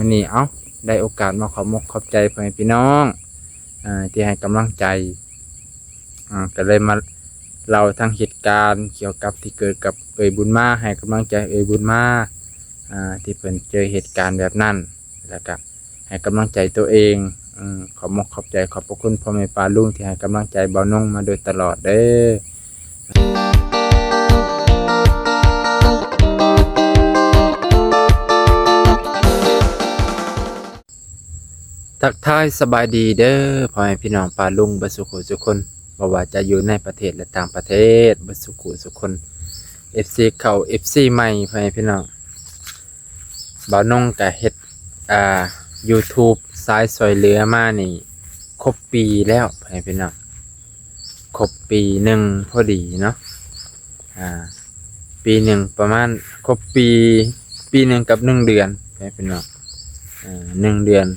ມື້ນີ້ ເອົ້າ ໄດ້ໂອກາດມາຂອບມົກຂອບໃຈພໍ່ແມ່ພີ່ນ້ອງ ເອີ ທີ່ໃຫ້ກຳລັງໃຈ ອ່າ ກໍເລີຍມາເລົ່າທັງເຫດການກ່ຽວກັບທີ່ເກີດກັບເອື້ອຍບຸນມາ ໃຫ້ກຳລັງໃຈເອື້ອຍບຸນມາ ອ່າ ທີ່ເພິ່ນເຈີເຫດການແບບນັ້ນ ແລ້ວກະໃຫ້ກຳລັງໃຈຕົວເອງ. ອືມ ຂອບມົກຂອບໃຈ ຂອບພະຄຸນພໍ່ແມ່ປ້າລຸງທີ່ໃຫ້ກຳລັງໃຈບ່າວນົງມາໂດຍຕະຫຼອດເດີ້. ທັກທາຍສະບາຍດີເດີ້ ພໍ່ແມ່ພີ່ນ້ອງປ້າລຸງເບິດສູ່ຜູ້ສູ່ຄົນ ບໍ່ວ່າຈະຢູ່ໃນປະເທດ ແລະ ຕ່າງປະເທດ ເບິດສູ່ຜູ້ສູ່ຄົນ ເອັຟຊີເກົ່າ ເອັຟຊີໃໝ່ ພໍ່ແມ່ພີ່ນ້ອງ. ບ່າວນົງກະເຮັດ ອ່າ ຢູທູບສາຍຊ່ວຍເຫຼືອມານີ້ຄົບປີແລ້ວ ພໍ່ແມ່ພີ່ນ້ອງ ຄົບປີໜຶ່ງພໍດີເນາະ ອ່າ ປີໜຶ່ງປະມານ ຄົບປີ ປີໜຶ່ງກັບໜຶ່ງເດືອນ ພໍ່ແມ່ພີ່ນ້ອງ ອ່າ ໜຶ່ງເດືອນ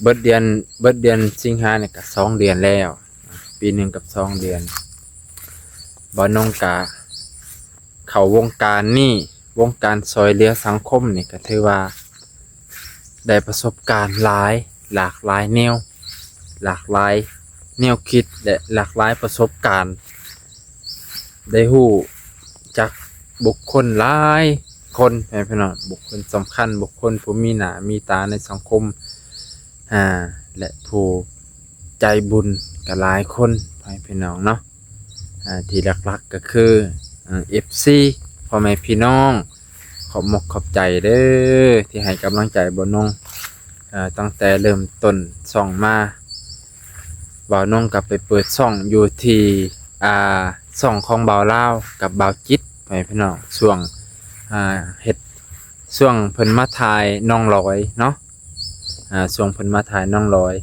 ເບິດເດືອນ ເບິດເດືອນສິງຫານີ້ກະສອງເດືອນແລ້ວ ປີໜຶ່ງກັບສອງເດືອນ. ບ່າວນົງກະເຂົ້າວົງການນີ້ ວົງການຊ່ວຍເຫຼືອສັງຄົມນີ້ ກໍຖືວ່າໄດ້ປະສົບການຫຼາຍ ຫຼາກຫຼາຍແນວ ຫຼາກຫຼາຍແນວຄິດ ແລະ ຫຼາກຫຼາຍປະສົບການ ໄດ້ຮູ້ຈັກບຸກຄົນຫຼາຍຄົນ ແມ່ນພີ່ນ້ອງ ບຸກຄົນສຳຄັນ ບຸກຄົນຜູ້ມີໜ້າມີຕາໃນສັງຄົມ ອ່າ ແລະ ຜູ້ໃຈບຸນກໍຫຼາຍຄົນ ພໍ່ແມ່ພີ່ນ້ອງເນາະ ອ່າ ທີ່ຫຼັກໆກໍຄື ອ່າ ເອັຟຊີ ພໍ່ແມ່ພີ່ນ້ອງ ຂອບມົກຂອບໃຈເດີ້ ທີ່ໃຫ້ກຳລັງໃຈບ່າວນົງ ເອີ ຕັ້ງແຕ່ເລີ່ມຕົ້ນຊ່ອງມາ ບ່າວນົງກໍໄປເປີດຊ່ອງຢູ່ທີ່ ອ່າ ຊ່ອງຂອງບ່າວລາວກັບບ່າວຈິດ ພໍ່ແມ່ພີ່ນ້ອງ ຊ່ວງ ອ່າ ເຮັດ ຊ່ວງເພິ່ນມາຖ່າຍນ້ອງລອຍເນາະ ອ່າ ຊ່ວງເພິ່ນມາຖ່າຍນ້ອງລອຍ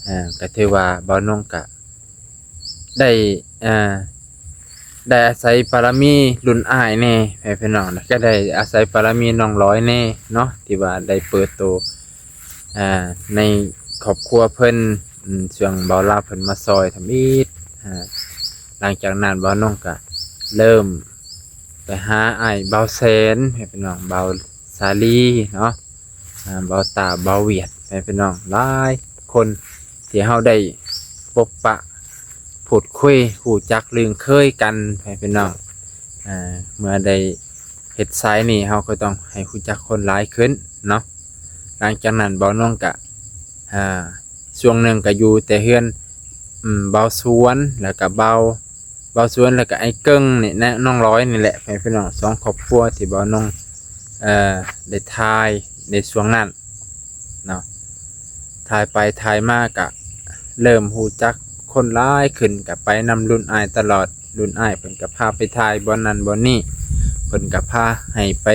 ອ່າ ກໍຖືວ່າບ່າວນົງກະໄດ້ ອ່າ ໄດ້ອາໄສບາລະມີລຸ້ນອ້າຍແດ່ ແມ່ພີ່ນ້ອງ ແລ້ວກໍໄດ້ອາໄສບາລະມີນ້ອງລອຍແດ່ເນາະ ທີ່ວ່າໄດ້ເປີດໂຕ ອ່າ ໃນຄອບຄົວເພິ່ນ ອືມ ຊ່ວງບ່າວລາວເພິ່ນມາຊ່ອຍທຳອິດ ອ່າ ຫຼັງຈາກນັ້ນບ່າວນົງກະເລີ່ມໄປຫາອ້າຍບ່າວແສນ ແມ່ພີ່ນ້ອງ ບ່າວສາລີເນາະ ອ່າ ບ່າວຕາ ບ່າວຫວຽດ ແມ່ພີ່ນ້ອງ ຫຼາຍຄົນທີ່ເຮົາໄດ້ພົບປະ ພູດຄຸຍ ຮູ້ຈັກລຶ້ງເຄີຍກັນ ແມ່ພີ່ນ້ອງ ອ່າ ເມື່ອໄດ້ເຮັດສາຍນີ້ ເຮົາກໍຕ້ອງໃຫ້ຮູ້ຈັກຄົນຫຼາຍຂຶ້ນເນາະ. ຫຼັງຈາກນັ້ນບ່າວນົງກະ ອ່າ ຊ່ວງໜຶ່ງກະຢູ່ແຕ່ເຮືອນ ອືມ ບ່າວສວນ ແລ້ວກະບ່າວ ບ່າວສວນ ແລ້ວກະອ້າຍເກິ່ງນີ້ນະ ນ້ອງລອຍນີ້ແຫຼະ ແມ່ພີ່ນ້ອງ ສອງຄອບຄົວທີ່ບ່າວນົງ ເອີ ໄດ້ຖ່າຍໃນຊ່ວງນັ້ນເນາະ ຖ່າຍໄປຖ່າຍມາກະເລີ່ມຮູ້ຈັກຄົນຫຼາຍຂຶ້ນ ກະໄປນຳລຸ້ນອ້າຍຕະຫຼອດ ລຸ້ນອ້າຍເພິ່ນກະພາໄປຖ່າຍບ່ອນນັ້ນບ່ອນນີ້ ເພິ່ນກະພາໃຫ້ໄປ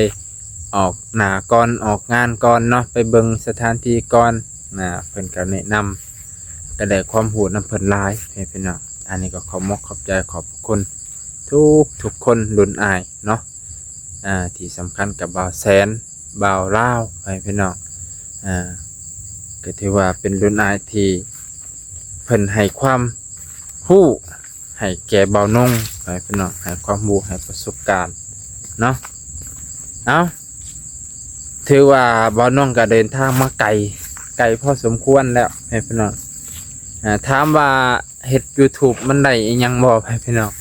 ອອກໜ້າກ່ອນ ອອກງານກ່ອນເນາະ ໄປເບິ່ງສະຖານທີ່ກ່ອນນະ ເພິ່ນກະແນະນຳ ກະໄດ້ຄວາມຮູ້ນຳເພິ່ນຫຼາຍ ແມ່ພີ່ນ້ອງ. ອັນນີ້ກໍຂອບມົກຂອບໃຈຂອບພະຄຸນທຸກໆຄົນລຸ້ນອ້າຍເນາະ ອ່າ ທີ່ສຳຄັນກັບບ່າວແສນ ບ່າວລາວ ພໍ່ແມ່ພີ່ນ້ອງ ອ່າ ກໍຖືວ່າເປັນລຸ້ນອ້າຍທີ່ເພິ່ນໃຫ້ຄວາມຮູ້ໃຫ້ແກ່ບ່າວນົງ ພໍ່ແມ່ພີ່ນ້ອງ ໃຫ້ຄວາມຮູ້ໃຫ້ປະສົບການເນາະ. ເອົ້າ ຖືວ່າບ່າວນົງກໍເດີນທາງມາໄກ ໄກພໍສົມຄວນແລ້ວ ແມ່ພີ່ນ້ອງ ອ່າ ຖາມວ່າ ເຮັດຢູທູບມັນໄດ້ອີ່ຫຍັງບໍ່ ພີ່ນ້ອງ?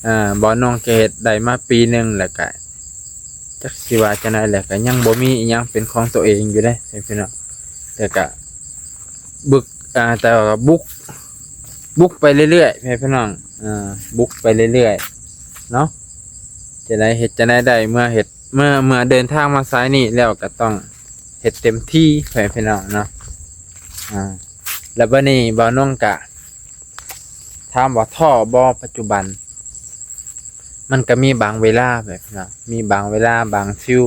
ເອີ ບ່າວນົງກະເຮັດໄດ້ມາປີໜຶ່ງ ແລ້ວກະຈັກຊິວ່າຈັ່ງໃດແຫຼະ ກະຍັງບໍ່ມີອີ່ຫຍັງເປັນຂອງຕົວເອງຢູ່ເດ້ ພີ່ນ້ອງ ແຕ່ກະບຶກ ອ່າ ແຕ່ວ່າກະບຸກ ບຸກໄປເລື້ອຍໆ ພີ່ນ້ອງ ເອີ ບຸກໄປເລື້ອຍໆເນາະ. ຈັ່ງໃດເຮັດຈັ່ງໃດໄດ້ ເມື່ອເຮັດ ເມື່ອ ເມື່ອເດີນທາງມາສາຍນີ້ແລ້ວກະຕ້ອງເຮັດເຕັມທີ່ ພໍ່ແມ່ພີ່ນ້ອງເນາະ ອ່າ ແລ້ວບັດນີ້ບ່າວນົງກະ ຖາມວ່າທໍ້ບໍ່ ປັດຈຸບັນ ມັນກະມີບາງເວລາແບບເນາະ ມີບາງເວລາບາງຊິວ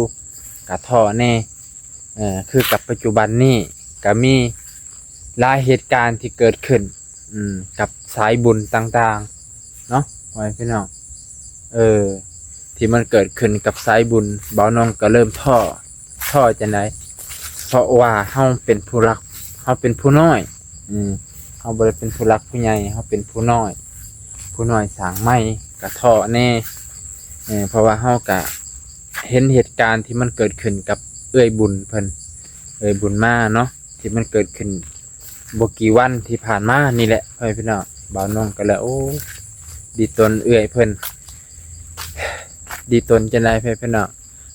ກະທໍ້ແດ່ ເອີ ຄືກັບປັດຈຸບັນນີ້ກະມີຫຼາຍເຫດການທີ່ເກີດຂຶ້ນ ອືມ ກັບສາຍບຸນຕ່າງໆເນາະ ພໍ່ແມ່ພີ່ນ້ອງ ເອີ ທີ່ມັນເກີດຂຶ້ນກັບສາຍບຸນ ບ່າວນົງກໍເລີ່ມທໍ້ ທໍ້ຈັ່ງໃດ ເພາະວ່າເຮົາເປັນຜູ້ຫຼັກ ເຮົາເປັນຜູ້ນ້ອຍ ອືມ ເຮົາບໍ່ໄດ້ເປັນຜູ້ຫຼັກຜູ້ໃຫຍ່ ເຮົາເປັນຜູ້ນ້ອຍ ຜູ້ນ້ອຍສ້າງໃໝ່ກໍທໍ້ແດ່ ເອີ ເພາະວ່າເຮົາກະເຫັນເຫດການທີ່ມັນເກີດຂຶ້ນກັບເອື້ອຍບຸນເພິ່ນ ເອື້ອຍບຸນມາເນາະ ທີ່ມັນເກີດຂຶ້ນບໍ່ກີ່ວັນທີ່ຜ່ານມານີ້ແຫຼະ ພໍ່ແມ່ພີ່ນ້ອງ. ບ່າວນົງກໍແລ້ວ ໂອ້ ດີຕົນເອື້ອຍເພິ່ນ ດີຕົນຈັ່ງໃດ ພໍ່ແມ່ພີ່ນ້ອງ.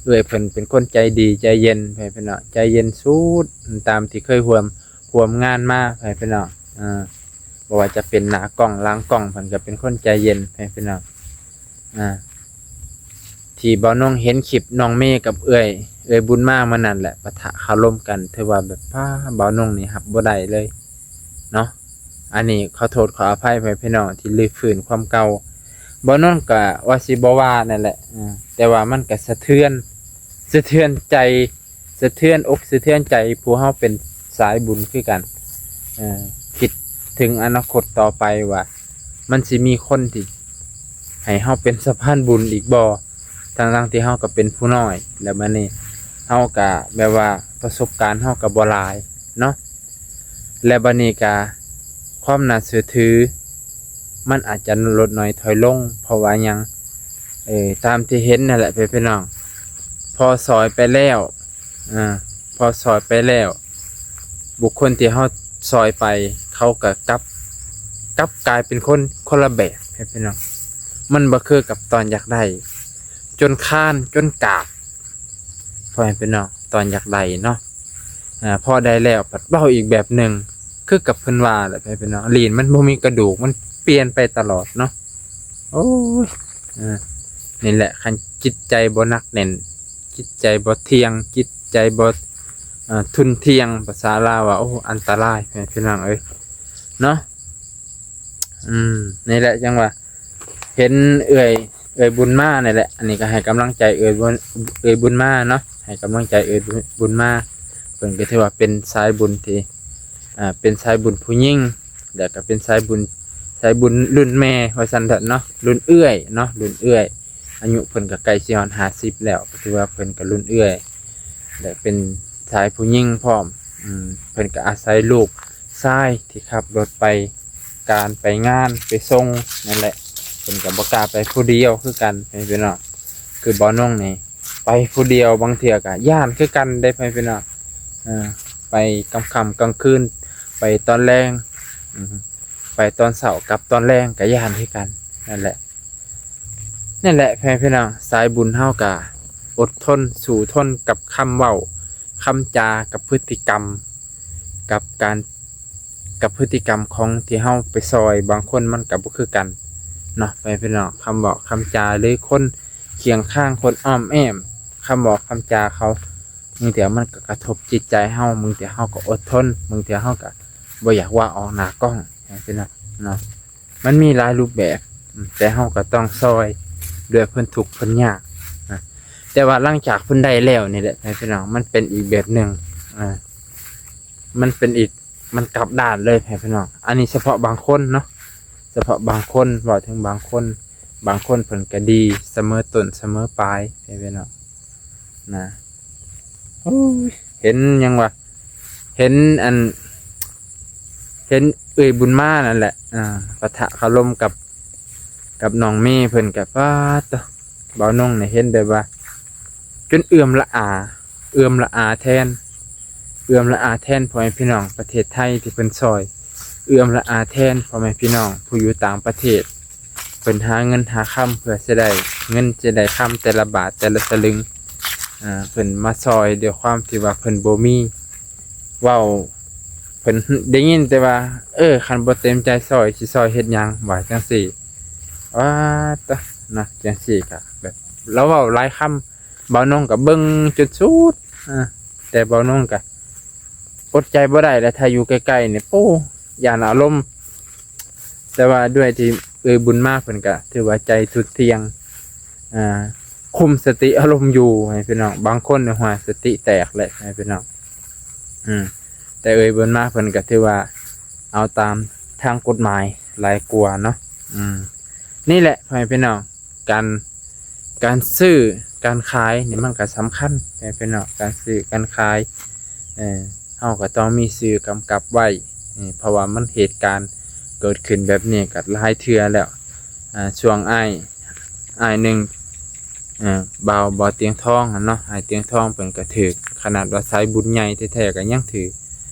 ເອື້ອຍເພິ່ນເປັນຄົນໃຈດີໃຈເຢັນ ພໍ່ແມ່ພີ່ນ້ອງ ໃຈເຢັນສຸດ ຕາມທີ່ເຄີຍຮ່ວມ ຮ່ວມງານມາ ພໍ່ແມ່ພີ່ນ້ອງ. ເອີ ບໍ່ວ່າຈະເປັນໜ້າກ້ອງຫຼັງກ້ອງ ເພິ່ນກໍເປັນຄົນໃຈເຢັນ ພໍ່ແມ່ພີ່ນ້ອງ. ອ່າ ທີ່ບ່າວນົງເຫັນຄລິບນ້ອງເມກັບເອື້ອຍ ເອື້ອຍບຸນມາມື້ນັ້ນແຫຼະ ປະທະຄາລົມກັນ ຖືວ່າແບບ ປ້າ ບ່າວນົງນີ້ຮັບບໍ່ໄດ້ເລີຍເນາະ. ອັນນີ້ຂໍໂທດຂໍອະໄພ ພໍ່ແມ່ພີ່ນ້ອງ ທີ່ຮື້ຟື້ນຄວາມເກົ່າ. ບ່າວນົງກະວ່າຊິບໍ່ວ່ານັ້ນແຫຼະ ເອີ ແຕ່ວ່າມັນກະສະເທືອນ ສະເທືອນໃຈ ສະເທືອນອົກສະເທືອນໃຈຜູ້ເຮົາເປັນສາຍບຸນຄືກັນ. ເອີ ຄິດເຖິງອະນາຄົດຕໍ່ໄປວ່າ ມັນຊິມີຄົນທີ່ໃຫ້ເຮົາເປັນສະພານບຸນອີກບໍ່? ທັງໆທີ່ເຮົາກໍເປັນຜູ້ນ້ອຍ ແລ້ວບັດນີ້ເຮົາກໍແບບວ່າປະສົບການເຮົາກໍບໍ່ຫຼາຍເນາະ. ແລະ ບັດນີ້ກະຄວາມໜ້າເຊື່ອຖືມັນອາດຈະຫຼຸດໜ້ອຍຖອຍລົງ ເພາະວ່າຫຍັງ? ເອີ ຕາມທີ່ເຫັນນັ້ນແຫຼະ ພີ່ນ້ອງ ພໍຊ່ອຍໄປແລ້ວ ອາ ພໍຊ່ອຍໄປແລ້ວ ບຸກຄົນທີ່ເຮົາຊ່ອຍໄປ ເຂົາກໍກັບ ກັບກາຍເປັນຄົນຄົນລະແບບ ພີ່ນ້ອງ. ມັນບໍ່ຄືກັບຕອນຢາກໄດ້ ຈົນຄານຈົນກາກ ພໍ່ແມ່ພີ່ນ້ອງ ຕອນຢາກໄດ້ເນາະ. ອາ ພໍໄດ້ແລ້ວພັດເວົ້າອີກແບບໜຶ່ງ ຄືກັບເພິ່ນວ່າແຫຼະ ພີ່ນ້ອງ ລີ້ນມັນບໍ່ມີກະດູກ ມັນປ່ຽນໄປຕະຫຼອດເນາະ. ໂອ້ຍ ເອີ ນີ້ແຫຼະ ຄັນຈິດໃຈບໍ່ໜັກແໜ້ນ ຈິດໃຈບໍ່ທ່ຽງ ຈິດໃຈບໍ່ ເອີ ທຸ່ນທ່ຽງ ພາສາລາວວ່າ ໂອ້ ອັນຕະລາຍ ພີ່ນ້ອງເອີຍເນາະ. ອືມ ນີ້ແຫຼະ ຈັ່ງວ່າ ເຫັນເອື້ອຍ ເອື້ອຍບຸນມານີ້ແຫຼະ ອັນນີ້ກໍໃຫ້ກຳລັງໃຈເອື້ອຍບຸນ ເອື້ອຍບຸນມາເນາະ ໃຫ້ກຳລັງໃຈເອື້ອຍບຸນມາ. ເພິ່ນກໍຖືວ່າເປັນສາຍບຸນທີ່ ອ່າ ເປັນສາຍບຸນຜູ້ຍິງ ແລ້ວກໍເປັນສາຍບຸນ ສາຍບຸນລຸ້ນແມ່ວ່າຊັ້ນເຖາະເນາະ ລຸ້ນເອື້ອຍເນາະ ລຸ້ນເອື້ອຍ ອາຍຸເພິ່ນກໍໃກ້ຊິຮອດຫ້າສິບແລ້ວ ກໍຖືວ່າເພິ່ນກໍລຸ້ນເອື້ອຍ ແລະ ເປັນສາຍຜູ້ຍິງພ້ອມ. ອືມ ເພິ່ນກໍອາໄສລູກຊາຍທີ່ຂັບລົດໄປການໄປງານໄປສົ່ງນັ້ນແຫຼະ ເພິ່ນກໍບໍ່ກ້າໄປຜູ້ດຽວຄືກັນ ພີ່ນ້ອງ. ຄືບ່າວນົງນີ້ໄປຜູ້ດຽວ ບາງເທື່ອກໍຢ້ານຄືກັນເດ້ ພີ່ນ້ອງ ເອີ ໄປກາງຄ່ຳກາງຄືນ ໄປຕອນແລງ ອືມ ໄປຕອນເຊົ້າກັບຕອນແລງກໍຢ້ານຄືກັນ ນັ້ນແຫຼະ. ນັ້ນແຫຼະ ພໍ່ແມ່ພີ່ນ້ອງ ສາຍບຸນເຮົາກະອົດທົນສູ້ທົນກັບຄຳເວົ້າຄຳຈາ ກັບພຶດຕິກຳ ກັບການ ກັບພຶດຕິກຳຂອງທີ່ເຮົາໄປຊ່ອຍ ບາງຄົນມັນກະບໍ່ຄືກັນເນາະ ພໍ່ແມ່ພີ່ນ້ອງ. ຄຳເວົ້າຄຳຈາ ຫຼື ຄົນຄຽງຄາງ ຄົນອ້ອມແອ້ມ ຄຳເວົ້າຄຳຈາເຂົາ ບາງເທື່ອມັນກະກະທົບຈິດໃຈເຮົາ ບາງເທື່ອເຮົາກະອົດທົນ ບາງເທື່ອເຮົາກະບໍ່ຢາກເວົ້າອອກໜ້າກ້ອງ ຈັ່ງຊີ້ນະເນາະ. ມັນມີຫຼາຍຮູບແບບ ແຕ່ເຮົາກໍຕ້ອງຊ່ອຍດ້ວຍເພິ່ນທຸກເພິ່ນຍາກນະ. ແຕ່ວ່າຫຼັງຈາກເພິ່ນໄດ້ແລ້ວນີ້ແຫຼະ ພີ່ນ້ອງ ມັນເປັນອີກແບບໜຶ່ງ ອາ ມັນເປັນອີກ ມັນກັບດ້ານເລີຍ ພີ່ນ້ອງ. ອັນນີ້ສະເພາະບາງຄົນເນາະ ສະເພາະບາງຄົນ ເວົ້າເຖິງບາງຄົນ ບາງຄົນເພິ່ນກໍດີສະເໝີຕົ້ນສະເໝີປາຍ ພີ່ນ້ອງນະ. ໂອ້ຍ ເຫັນຫຍັງວະ ເຫັນອັນ ເຫັນເອື້ອຍບຸນມານັ້ນແຫຼະ ອ່າ ປະທະຄາລົມກັບ ກັບນ້ອງເມ ເພິ່ນກໍ ປາດໂທ້ ບ່າວນົງນີ້ເຫັນແບບວ່າຈົນເອື້ອມລະອາ ເອື້ອມລະອາແທນ ເອື້ອມລະອາແທນພໍ່ແມ່ພີ່ນ້ອງປະເທດໄທທີ່ເພິ່ນຊ່ອຍ ເອື້ອມລະອາແທນພໍ່ແມ່ພີ່ນ້ອງຜູ້ຢູ່ຕ່າງປະເທດ ເພິ່ນຫາເງິນຫາຄຳເພື່ອຊິໄດ້ເງິນ ຊິໄດ້ຄຳແຕ່ລະບາດແຕ່ລະສະລຶງ ອ່າ ເພິ່ນມາຊ່ອຍດ້ວຍຄວາມທີ່ວ່າເພິ່ນບໍ່ມີ ເວົ້າ ເພິ່ນໄດ້ຍິນແຕ່ວ່າ ເອີ ຄັນບໍ່ເຕັມໃຈຊ່ອຍ ຊິຊ່ອຍເຮັດຫຍັງ ວ່າຈັ່ງຊີ້. ປາດໂທ້ ນະ ຈັ່ງຊີ້ກະແບບ ລາວເວົ້າຫຼາຍຄຳ ບ່າວນົງກະເບິ່ງຈົນສຸດ ອາ ແຕ່ບ່າວນົງກະອົດໃຈບໍ່ໄດ້ແຫຼະ ຖ້າຢູ່ໃກ້ໆນີ້ ໂອ້ ຢ້ານອາລົມ. ແຕ່ວ່າດ້ວຍທີ່ເອື້ອຍບຸນມາເພິ່ນກະຖືວ່າໃຈທຸ່ນທ່ຽງ ອ່າ ຄຸມສະຕິອາລົມຢູ່ ພໍ່ແມ່ພີ່ນ້ອງ. ບາງຄົນນີ້ຫົວສະຕິແຕກແຫຼະ ພໍ່ແມ່ພີ່ນ້ອງ ອືມ ແຕ່ເອື້ອຍບຸນມາເພິ່ນກະຖືວ່າເອົາຕາມທາງກົດໝາຍຫຼາຍກວ່າເນາະ. ອືມ ນີ້ແຫຼະ ພໍ່ແມ່ພີ່ນ້ອງ ການ ການຊື້ການຂາຍນີ້ມັນກໍສຳຄັນ ແມ່ນບໍ່ເນາະ ການຊື້ການຂາຍ ເອີ ເຮົາກໍຕ້ອງມີຊື່ກຳກັບໄວ້ ເອີ ເພາະວ່າມັນ ເຫດການເກີດຂຶ້ນແບບນີ້ກໍຫຼາຍເທື່ອແລ້ວ. ອາ ຊ່ວງອ້າຍ ອ້າຍໜຶ່ງ ເອີ ບ່າວ ບ່າວຕຽງທອງຫັ້ນເນາະ ອ້າຍຕຽງທອງເພິ່ນກໍຖືກ ຂະໜາດວ່າສາຍບຸນໃຫຍ່ແທ້ໆ ກໍຍັງຖືກ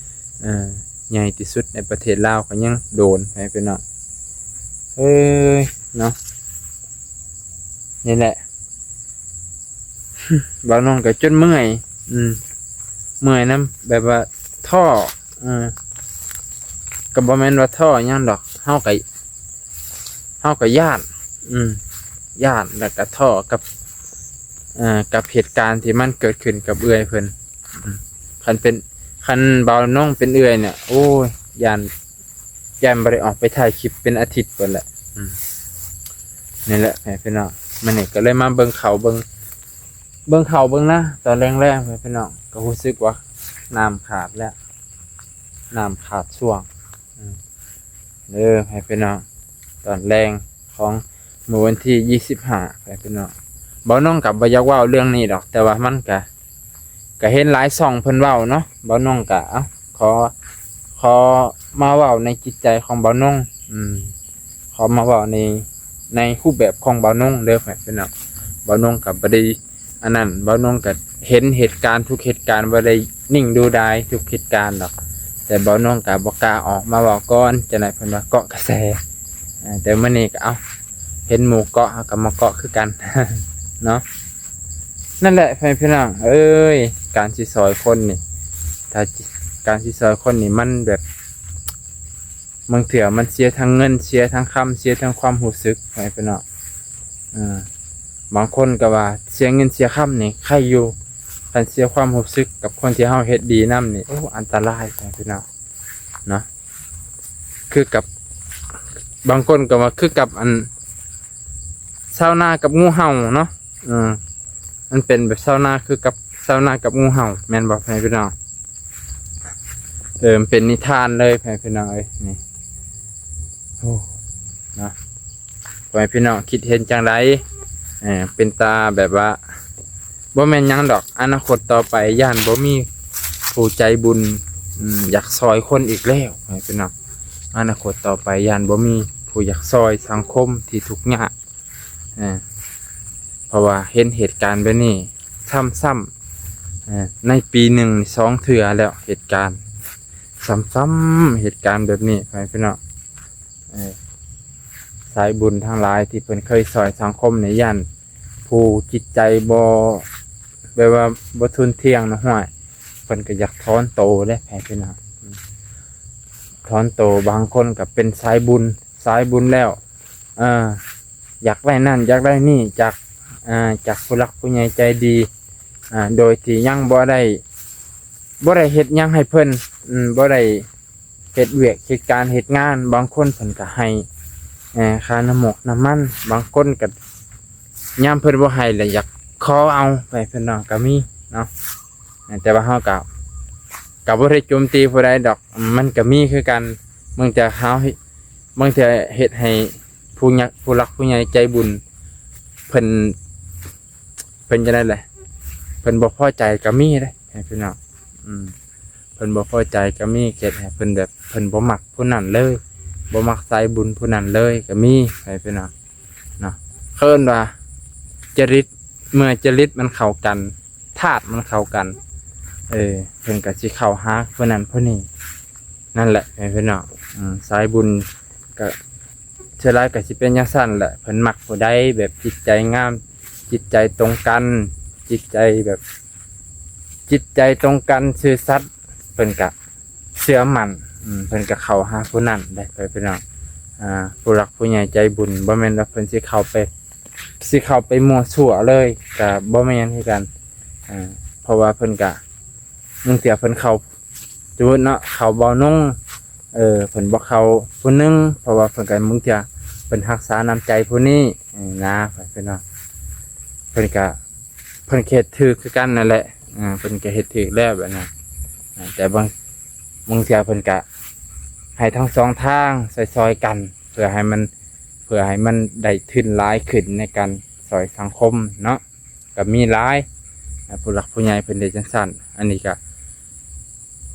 ເອີ ໃຫຍ່ທີ່ສຸດໃນປະເທດລາວກໍຍັງໂດນ ໃຫ້ພີ່ນ້ອງເອີຍເນາະ. ນີ້ແຫຼະ ບ່າວນ້ອງກໍຈົນເມື່ອຍ ອືມ ເມື່ອຍນຳ ແບບວ່າທໍ້ ເອີ ກໍບໍ່ແມ່ນວ່າທໍ້ຫຍັງດອກ ເຮົາກໍ ເຮົາກໍຢ້ານ ອືມ ຢ້ານ ແລ້ວກໍທໍ້ກັບ ເອີ ກັບເຫດການທີ່ມັນເກີດຂຶ້ນກັບເອື້ອຍເພິ່ນ ອືມ ຄັນເປັນ ຄັນບ່າວນ້ອງເປັນເອື້ອຍນີ້ ໂອ້ຍ ຢ້ານ ຢ້ານບໍ່ໄດ້ອອກໄປຖ່າຍຄລິບເປັນອາທິດພຸ້ນແຫຼະ ອືມ ນີ້ແຫຼະ ພີ່ນ້ອງ ມື້ນີ້ກໍເລີຍມາເບິ່ງເຂົ້າເບິ່ງ ເບິ່ງເຂົ້າເບິ່ງນາຕອນແລງໆ ພີ່ນ້ອງ ກໍຮູ້ສຶກວ່ານ້ຳຂາດແລ້ວ ນ້ຳຂາດຊ່ວງ ເດີ ໃຫ້ພີ່ນ້ອງ ຕອນແລງຂອງມື້ວັນທີຊາວຫ້າ ໃຫ້ພີ່ນ້ອງ ບ່າວນ້ອງກໍບໍ່ຢາກເວົ້າເລື່ອງນີ້ດອກ ແຕ່ວ່າມັນກະ ກະເຫັນຫຼາຍຊ່ອງເພິ່ນເວົ້າເນາະ ບ່າວນ້ອງກະ ເອົ້າ ຂໍ ຂໍມາເວົ້າໃນຈິດໃຈຂອງບ່າວນ້ອງ ອືມ ຂໍມາເວົ້າໃນ ໃນຮູບແບບຂອງບ່າວນ້ອງເດີ ໃຫ້ພີ່ນ້ອງ ບ່າວນ້ອງກະບໍ່ໄດ້ ອັນນັ້ນ ບ່າວນ້ອງກໍເຫັນເຫດການທຸກເຫດການ ບໍ່ໄດ້ນິ່ງດູດາຍທຸກເຫດການດອກ ແຕ່ບ່າວນ້ອງກໍບໍ່ກ້າອອກມາເວົ້າກ່ອນ ຈັ່ງໃດເພິ່ນວ່າເກາະກະແສ ເອີ ແຕ່ມື້ນີ້ກໍ ເອົ້າ ເຫັນໝູ່ເກາະ ເຮົາກໍມາເກາະຄືກັນເນາະ. ນັ້ນແຫຼະ ພໍ່ແມ່ພີ່ນ້ອງເອີຍ ການຊິຊ່ອຍຄົນນີ້ ຖ້າ ການຊິຊ່ອຍຄົນນີ້ ມັນແບບ ບາງເທື່ອມັນເສຍທັງເງິນ ເສຍທັງຄຳ ເສຍທັງຄວາມຮູ້ສຶກ ພໍ່ແມ່ພີ່ນ້ອງ ເອີ ບາງຄົນກໍວ່າເສຍເງິນເສຍຄຳນີ້ໄຄຢູ່ ຄັນເສຍຄວາມຮູ້ສຶກກັບຄົນທີ່ເຮົາເຮັດດີນຳນີ້ ໂອ້ ອັນຕະລາຍ ພໍ່ແມ່ພີ່ນ້ອງເນາະ ຄືກັບ ບາງຄົນກໍວ່າຄືກັບອັນ ຊາວນາກັບງູເຫົ່າເນາະ ເອີ ມັນເປັນແບບຊາວນາຄືກັບ ຊາວນາກັບງູເຫົ່າ ແມ່ນບໍ່ ພໍ່ແມ່ພີ່ນ້ອງ? ເອີ ມັນເປັນນິທານເລີຍ ພໍ່ແມ່ພີ່ນ້ອງເອີຍ ນີ້ ໂອ້ ເນາະ ພໍ່ແມ່ພີ່ນ້ອງຄິດເຫັນຈັ່ງໃດ? ເອີ ເປັນຕາແບບວ່າ ບໍ່ແມ່ນຫຍັງດອກ ອະນາຄົດຕໍ່ໄປຢ້ານບໍ່ມີຜູ້ໃຈບຸນ ອືມ ຢາກຊ່ອຍຄົນອີກແລ້ວ ພໍ່ແມ່ພີ່ນ້ອງ ອະນາຄົດຕໍ່ໄປຢ້ານບໍ່ມີຜູ້ຢາກຊ່ອຍສັງຄົມທີ່ທຸກຍາກ ເອີ ເພາະວ່າເຫັນເຫດການແບບນີ້ຊ້ຳໆ ເອີ ໃນປີໜຶ່ງນີ້ສອງເທື່ອແລ້ວ ເຫດການຊ້ຳໆ ເຫດການແບບນີ້ ພໍ່ແມ່ພີ່ນ້ອງ ເອີ ສາຍບຸນທັງຫຼາຍທີ່ເພິ່ນເຄີຍຊ່ອຍສັງຄົມນີ້ ຢ້ານຜູ້ຈິດໃຈບໍ່ ແບບວ່າບໍ່ທົນທ່ຽງນະ ຫ້ວຍ ເພິ່ນກໍຢາກຖອນໂຕເດ້ ພໍ່ແມ່ພີ່ນ້ອງ ອືມ ຖອນໂຕ ບາງຄົນກໍເປັນສາຍບຸນ ສາຍບຸນແລ້ວ ເອີ ຢາກໄດ້ນັ້ນຢາກໄດ້ນີ້ຈາກ ເອີ ຈາກຜູ້ຫຼັກຜູ້ໃຫຍ່ໃຈດີ ເອີ ໂດຍທີ່ຍັງບໍ່ໄດ້ ບໍ່ໄດ້ເຮັດຫຍັງໃຫ້ເພິ່ນ ອືມ ບໍ່ໄດ້ເຮັດວຽກເຮັດການເຮັດງານ ບາງຄົນເພິ່ນກໍໃຫ້ ເອີ ຄ່ານ້ຳໝົກນ້ຳມັນ ບາງຄົນກໍຍາມເພິ່ນບໍ່ໃຫ້ລະຢາກຂໍເອົາ ພໍ່ແມ່ພີ່ນ້ອງ ກໍມີເນາະ ແຕ່ວ່າເຮົາກໍ ກໍບໍ່ໄດ້ໂຈມຕີຜູ້ໃດດອກ ມັນກໍມີຄືກັນ ບາງເທື່ອເຮົາ ບາງເທື່ອເຮັດໃຫ້ຜູ້ ຜູ້ຫຼັກຜູ້ໃຫຍ່ໃຈບຸນ ເພິ່ນ ເພິ່ນຈັ່ງໃດແຫຼະ ເພິ່ນບໍ່ພໍໃຈກໍມີເດ້ ພີ່ນ້ອງ ອືມ ເພິ່ນບໍ່ພໍໃຈກໍມີ ເຮັດໃຫ້ເພິ່ນແບບ ເພິ່ນບໍ່ມັກຜູ້ນັ້ນເລີຍ ບໍ່ມັກສາຍບຸນຜູ້ນັ້ນເລີຍກໍມີ ພີ່ນ້ອງເນາະ ເອີ້ນວ່າຈະລິດ ເມື່ອຈະລິດມັນເຂົ້າກັນ ທາດມັນເຂົ້າກັນ ເອີ ເພິ່ນກໍຊິເຂົ້າຫາຜູ້ນັ້ນຜູ້ນີ້ ນັ້ນແຫຼະ ພີ່ນ້ອງ ອືມ ສາຍບຸນກໍສ່ວນຫຼາຍກໍຊິເປັນຈັ່ງຊັ້ນແຫຼະ ເພິ່ນມັກຜູ້ໃດແບບຈິດໃຈງາມ ຈິດໃຈຕົງກັນ ຈິດໃຈແບບ ຈິດໃຈຕົງກັນ ຊື່ສັດ ເພິ່ນກະເຊື່ອໝັ້ນ ອືມ ເພິ່ນກະເຂົ້າຫາຜູ້ນັ້ນໄດ້ ພີ່ນ້ອງ ອ່າ ຜູ້ຫຼັກຜູ້ໃຫຍ່ໃຈບຸນ ບໍ່ແມ່ນວ່າເພິ່ນຊິເຂົ້າໄປ ຊິເຂົ້າໄປມົ້ວຊົ່ວເລີຍ ກະບໍ່ແມ່ນຄືກັນ ອ່າ ເພາະວ່າເພິ່ນກະ ບາງເທື່ອເພິ່ນເຂົ້າ ສົມມຸດເນາະ ເຂົ້າບ່າວນົງ ເອີ ເພິ່ນບໍ່ເຂົ້າຜູ້ໜຶ່ງ ເພາະວ່າເພິ່ນກໍ ບາງເທື່ອເພິ່ນຮັກສານ້ຳໃຈຜູ້ນີ້ ເອີ ນະ ພີ່ນ້ອງ ເພິ່ນກະ ເພິ່ນເຮັດຖືກຄືກັນນັ້ນແຫຼະ ເອີ ເພິ່ນກໍເຮັດຖືກແລ້ວແບບນັ້ນ ເອີ ແຕ່ບາງ ບາງເທື່ອເພິ່ນກະໃຫ້ທັງສອງທາງຊ່ອຍໆກັນ ເພື່ອໃຫ້ມັນ ເພື່ອໃຫ້ມັນໄດ້ທຶນຫຼາຍຂຶ້ນໃນການຊ່ອຍສັງຄົມເນາະ ກໍມີຫຼາຍ ອ່າ ຜູ້ຫຼັກຜູ້ໃຫຍ່ເພິ່ນເຮັດຈັ່ງຊັ້ນ ອັນນີ້ກໍ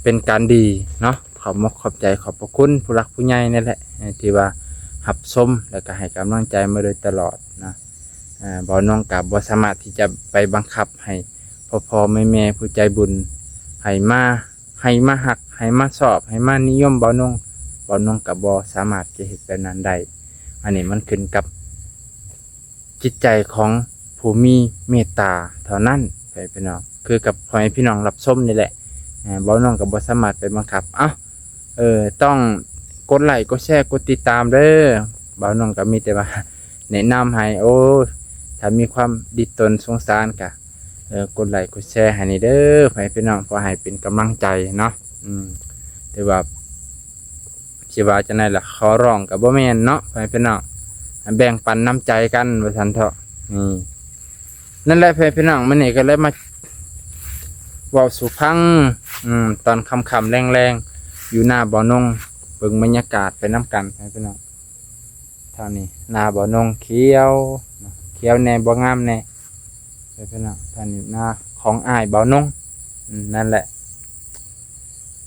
ເປັນການດີເນາະ ຂອບມົກຂອບໃຈຂອບພະຄຸນຜູ້ຫຼັກຜູ້ໃຫຍ່ນີ້ແຫຼະ ທີ່ວ່າຮັບຊົມ ແລ້ວກໍໃຫ້ກຳລັງໃຈມາໂດຍຕະຫຼອດນະ ອ່າ ບ່າວນົງກໍບໍ່ສາມາດທີ່ຈະໄປບັງຄັບໃຫ້ ພໍ່ໆແມ່ໆຜູ້ໃຈບຸນ ໃຫ້ມາ ໃຫ້ມາຮັກ ໃຫ້ມາຊອບ ໃຫ້ມານິຍົມບ່າວນົງ ບ່າວນົງກໍບໍ່ສາມາດຈະເຮັດແບບນັ້ນໄດ້. ອັນນີ້ມັນຂຶ້ນກັບຈິດໃຈຂອງຜູ້ມີເມດຕາເທົ່ານັ້ນ ພໍ່ແມ່ພີ່ນ້ອງ ຄືກັບພໍ່ແມ່ພີ່ນ້ອງຮັບຊົມນີ້ແຫຼະ. ເອີ ບ່າວນົງກໍບໍ່ສາມາດໄປບັງຄັບ. ເອົ້າ ເອີ ຕ້ອງກົດໄລ ກົດແຊ ກົດຕິດຕາມເດີ. ບ່າວນົງກໍມີແຕ່ວ່າແນະນຳໃຫ້. ໂອ້ ຖ້າມີຄວາມດິດຕົນສົງສານກໍ ເອີ ກົດໄລ ກົດແຊໃຫ້ນີ້ເດີ ພໍ່ແມ່ພີ່ນ້ອງ ເພື່ອໃຫ້ເປັນກຳລັງໃຈເນາະ. ອືມ ຖືວ່າ ຊິວ່າຈັ່ງໃດລະ ຂໍຮ້ອງກໍບໍ່ແມ່ນເນາະ ພໍ່ແມ່ພີ່ນ້ອງ ແບ່ງປັນນ້ຳໃຈກັນວ່າຊັ້ນເຖາະ. ນີ້ ນັ້ນແຫຼະ ພໍ່ແມ່ພີ່ນ້ອງ ມື້ນີ້ກໍເລີຍມາເວົ້າສູ່ຟັງ ອືມ ຕອນຄ່ຳໆແລງໆ ຢູ່ນາບ່າວນົງ ເບິ່ງບັນຍາກາດໄປນຳກັນ ພໍ່ແມ່ພີ່ນ້ອງ. ທາງນີ້ນາບ່າວນົງຂຽວ ຂຽວແດ່ບໍ່ງາມແດ່ ເອີ ພີ່ນ້ອງ. ທາງນີ້ນາຂອງອ້າຍບ່າວນົງ. ອືມ ນັ້ນແຫຼະ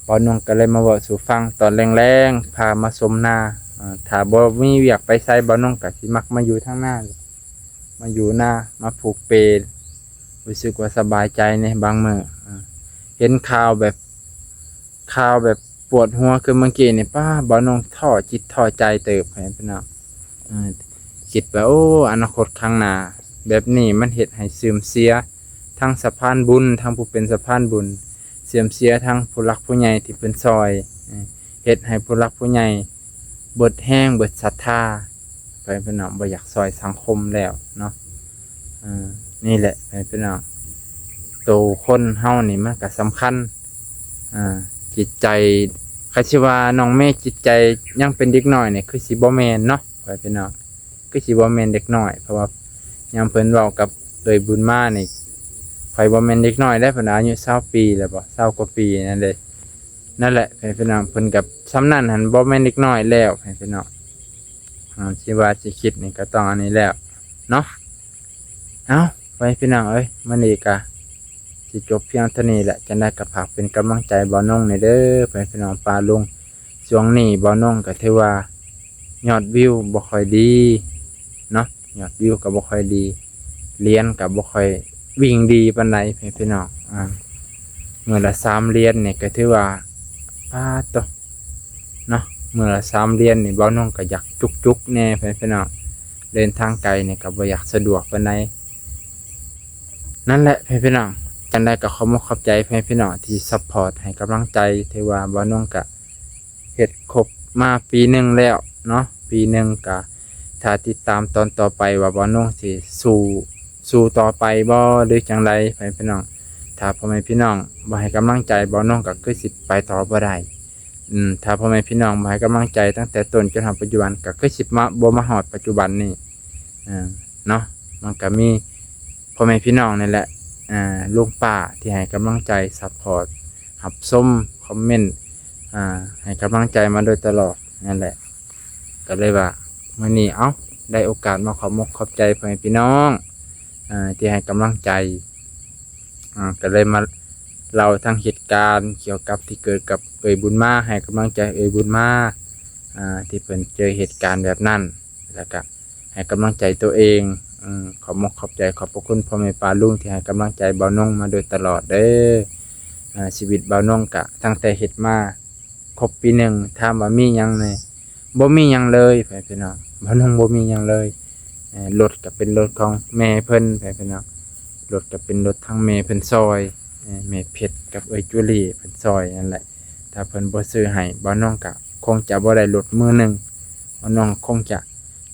ບ່າວນົງກໍເລີຍມາເວົ້າສູ່ຟັງຕອນແລງໆ ພາມາຊົມນາ. ເອີ ຖ້າບໍ່ມີວຽກໄປໃສ ບ່າວນົງກໍຊິມັກມາຢູ່ທາງນາ ມາຢູ່ນາ ມາຜູກເປ ຮູ້ສຶກວ່າສະບາຍໃຈແດ່ບາງມື້. ເອີ ເຫັນຂ່າວແບບ ຂ່າວແບບປວດຫົວຄືເມື່ອກີ້ນີ້ ປ້າ ບ່າວນົງທໍ້ຈິດທໍ້ໃຈເຕີບ ພໍ່ແມ່ພີ່ນ້ອງ. ເອີ ຄິດວ່າ ໂອ້ ອະນາຄົດຂ້າງໜ້າແບບນີ້ ມັນເຮັດໃຫ້ເສື່ອມເສຍທັງສະພານບຸນ ທັງຜູ້ເປັນສະພານບຸນ ເສື່ອມເສຍທັງຜູ້ຫຼັກຜູ້ໃຫຍ່ທີ່ເພິ່ນຊ່ອຍ ເອີ ເຮັດໃຫ້ຜູ້ຫຼັກຜູ້ໃຫຍ່ເບິດແຮງເບິດສັດທາ ພໍ່ແມ່ພີ່ນ້ອງ ບໍ່ຢາກຊ່ອຍສັງຄົມແລ້ວເນາະ. ເອີ ນີ້ແຫຼະ ພໍ່ແມ່ພີ່ນ້ອງ ໂຕຄົນເຮົານີ້ມັນກໍສຳຄັນ. ເອີ ຈິດໃຈ ຄັນຊິວ່ານ້ອງເມຈິດໃຈຍັງເປັນເດັກນ້ອຍນີ້ ຄືຊິບໍ່ແມ່ນເນາະ ພໍ່ແມ່ພີ່ນ້ອງ ຄືຊິບໍ່ແມ່ນເດັກນ້ອຍ. ເພາະວ່າຍາມເພິ່ນເວົ້າກັບເອື້ອຍບຸນມານີ້ ຂ້ອຍບໍ່ແມ່ນເດັກນ້ອຍແລ້ວ ເພິ່ນອາຍຸຊາວປີແລ້ວບໍ ຊາວກວ່າປີນັ້ນເດ້. ນັ້ນແຫຼະ ພໍ່ແມ່ພີ່ນ້ອງ ເພິ່ນກໍສ່ຳນັ້ນຫັ້ນ ບໍ່ແມ່ນເດັກນ້ອຍແລ້ວ ພໍ່ແມ່ພີ່ນ້ອງ. ເຮົາຊິວ່າຊິຄິດນີ້ກໍຕ້ອງອັນນີ້ແລ້ວເນາະ. ເອົ້າ ພໍ່ແມ່ພີ່ນ້ອງເອີຍ ມື້ນີ້ກະຊິຈົບພຽງເທົ່ານີ້ແຫຼະ. ຈັ່ງໃດກໍຝາກເປັນກຳລັງໃຈບ່າວນົງແດ່ເດີ ພໍ່ແມ່ພີ່ນ້ອງ ປ້າລຸງ. ຊ່ວງນີ້ບ່າວນົງກໍຖືວ່າຍອດວິວບໍ່ຄ່ອຍດີເນາະ ຍອດວິວກໍບໍ່ຄ່ອຍດີ ຫຼຽນກໍບໍ່ຄ່ອຍວິ່ງດີປານໃດ ພໍ່ແມ່ພີ່ນ້ອງ. ອາ ມື້ລະສາມຫຼຽນນີ້ກໍຖືວ່າ ປາດໂທ້ ເນາະ ມື້ລະສາມຫຼຽນນີ້ ບ່າວນົງກໍຢາກຈຸກໆແດ່ ພໍ່ແມ່ພີ່ນ້ອງ ເດີນທາງໄກນີ້ກໍບໍ່ຢາກສະດວກປານໃດ. ນັ້ນແຫຼະ ພໍ່ແມ່ພີ່ນ້ອງ ຈັ່ງໃດກໍຂອບອົກຂອບໃຈ ພໍ່ແມ່ພີ່ນ້ອງ ທີ່ຊັບພອດໃຫ້ກຳລັງໃຈ. ຖືວ່າບ່າວນົງກໍເຮັດຄົບມາປີໜຶ່ງແລ້ວເນາະ ປີໜຶ່ງ ກໍຖ້າຕິດຕາມຕອນຕໍ່ໄປວ່າບ່າວນົງຊິສູ້ ສູ້ຕໍ່ໄປບໍ່ ຫຼືຈັ່ງໃດ ພໍ່ແມ່ພີ່ນ້ອງ. ຖ້າພໍ່ແມ່ພີ່ນ້ອງບໍ່ໃຫ້ກຳລັງໃຈ ບ່າວນົງກໍຄືຊິໄປຕໍ່ບໍ່ໄດ້. ອືມ ຖ້າພໍ່ແມ່ພີ່ນ້ອງບໍ່ໃຫ້ກຳລັງໃຈຕັ້ງແຕ່ຕົ້ນຈົນຮອດປັດຈຸບັນ ກໍຄືຊິມາ ບໍ່ມາຮອດປັດຈຸບັນນີ້ ເອີ ເນາະ. ມັນກໍມີພໍ່ແມ່ພີ່ນ້ອງນີ້ແຫຼະ ອາ ລຸງປ້າທີ່ໃຫ້ກຳລັງໃຈ ຊັບພອດ ຮັບຊົມ ຄອມເມັນ ອາ ໃຫ້ກຳລັງໃຈມາໂດຍຕະຫຼອດນັ້ນແຫຼະ. ກໍເລີຍວ່າມື້ນີ້ ເອົ້າ ໄດ້ໂອກາດມາຂອບອົກຂອບໃຈພໍ່ແມ່ພີ່ນ້ອງ ອາ ທີ່ໃຫ້ກຳລັງໃຈ ອາ ກໍເລີຍມາເລົ່າທັງເຫດການກ່ຽວກັບທີ່ເກີດກັບເອື້ອຍບຸນມາ ໃຫ້ກຳລັງໃຈເອື້ອຍບຸນມາ ອາ ທີ່ເພິ່ນເຈີເຫດການແບບນັ້ນ ແລ້ວກະໃຫ້ກຳລັງໃຈໂຕເອງ. ອາ ຂອບອົກຂອບໃຈ ຂອບພະຄຸນພໍ່ແມ່ປ້າລຸງທີ່ໃຫ້ກຳລັງໃຈບ່າວນົງມາໂດຍຕະຫຼອດເດີ. ອາ ຊີວິດບ່າວນົງກະຕັ້ງແຕ່ເຮັດມາຄົບປີໜຶ່ງ ຖາມວ່າມີຫຍັງແດ່? ບໍ່ມີຫຍັງເລີຍ ພໍ່ແມ່ພີ່ນ້ອງ. ບ່າວນົງບໍ່ມີຫຍັງເລີຍ. ເອີ ລົດກໍເປັນລົດຂອງແມ່ເພິ່ນ ພໍ່ແມ່ພີ່ນ້ອງ. ລົດກໍເປັນລົດທາງແມ່ເພິ່ນຊ່ອຍ ເອີ ແມ່ເພັດກັບເອື້ອຍຈູລີເພິ່ນຊ່ອຍນັ້ນແຫຼະ. ຖ້າເພິ່ນບໍ່ຊື້ໃຫ້ ບ່າວນົງກໍຄົງຈະບໍ່ໄດ້ລົດມືໜຶ່ງ ບ່າວນົງຄົງຈະ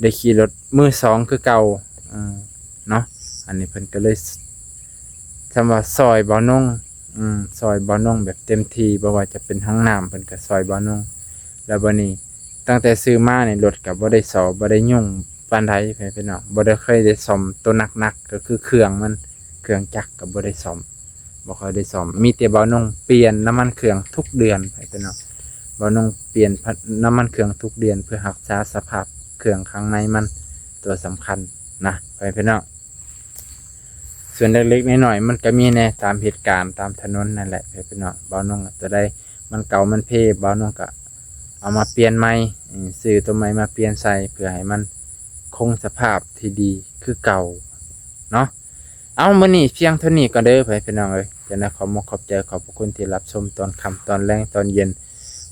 ໄດ້ຂີ່ລົດມືສອງຄືເກົ່າ ເອີ ເນາະ. ອັນນີ້ເພິ່ນກໍເລີຍ ສ- ສຳວ່າຊ່ອຍບ່າວນົງ ອືມ ຊ່ອຍບ່າວນົງແບບເຕັມທີ່ ບໍ່ວ່າຈະເປັນຫ້ອງນ້ຳ ເພິ່ນກໍຊ່ອຍບ່າວນົງ. ແລ້ວບັດນີ້ ຕັ້ງແຕ່ຊື້ມານີ້ ລົດກໍບໍ່ໄດ້ຊໍ ບໍ່ໄດ້ຫຍຸ້ງປານໃດ ພໍ່ແມ່ພີ່ນ້ອງ. ບໍ່ໄດ້ ເຄີຍໄດ້ສ້ອມໂຕໜັກໆ ກໍຄືເຄື່ອງມັນ ເຄື່ອງຈັກກໍບໍ່ໄດ້ສ້ອມ ບໍ່ຄ່ອຍໄດ້ສ້ອມ. ມີແຕ່ບ່າວນົງປ່ຽນນ້ຳມັນເຄື່ອງທຸກເດືອນ ພໍ່ແມ່ພີ່ນ້ອງ. ບ່າວນົງປ່ຽນ ນ້ຳມັນເຄື່ອງທຸກເດືອນ ເພື່ອຮັກສາສະພາບເຄື່ອງຂ້າງໃນມັນ ຕົວສຳຄັນນະ ພໍ່ແມ່ພີ່ນ້ອງ. ສ່ວນເລັກໆນ້ອຍໆ ມັນກໍມີແດ່ຕາມເຫດການຕາມຖະໜົນນັ້ນແຫຼະ ພີ່ນ້ອງ. ບ່າວນົງຕົວໃດມັນເກົ່າມັນເພ ບ່າວນົງກໍເອົາມາປ່ຽນໃໝ່ ອືມ ຊື້ຕົວໃໝ່ມາປ່ຽນໃສ່ ເພື່ອໃຫ້ມັນຄົງສະພາບທີ່ດີຄືເກົ່າເນາະ. ເອົາ ມື້ນີ້ພຽງເທົ່ານີ້ກ່ອນເດີ ພໍ່ແມ່ພີ່ນ້ອງເອີຍ. ຈັ່ງໃດຂໍມຸກຂອບໃຈ ຂອບພະຄຸນທີ່ຮັບຊົມຕອນຄ່ຳ ຕອນແລງ ຕອນເຢັນ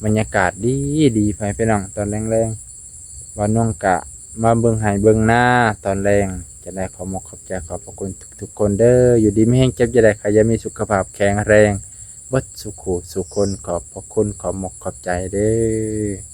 ບັນຍາກາດດີໆ ພໍ່ແມ່ພີ່ນ້ອງ ຕອນແລງໆ ບ່າວນົງກະມາເບິ່ງໄຮ່ເບິ່ງນາຕອນແລງ. ຈັ່ງໃດຂໍມຸກຂອບໃຈ ຂອບພະຄຸນທຸກໆຄົນເດີ. ຢູ່ດີມີແຮງ ເຈັບຢ່າໄດ້ ໄຂ້ຢ່າມີ ສຸຂະພາບແຂງແຮງເບິດສູ່ຄູ່ສູ່ຄົນ. ຂອບພະຄຸນ ຂອບມຸກຂອບໃຈເດີ.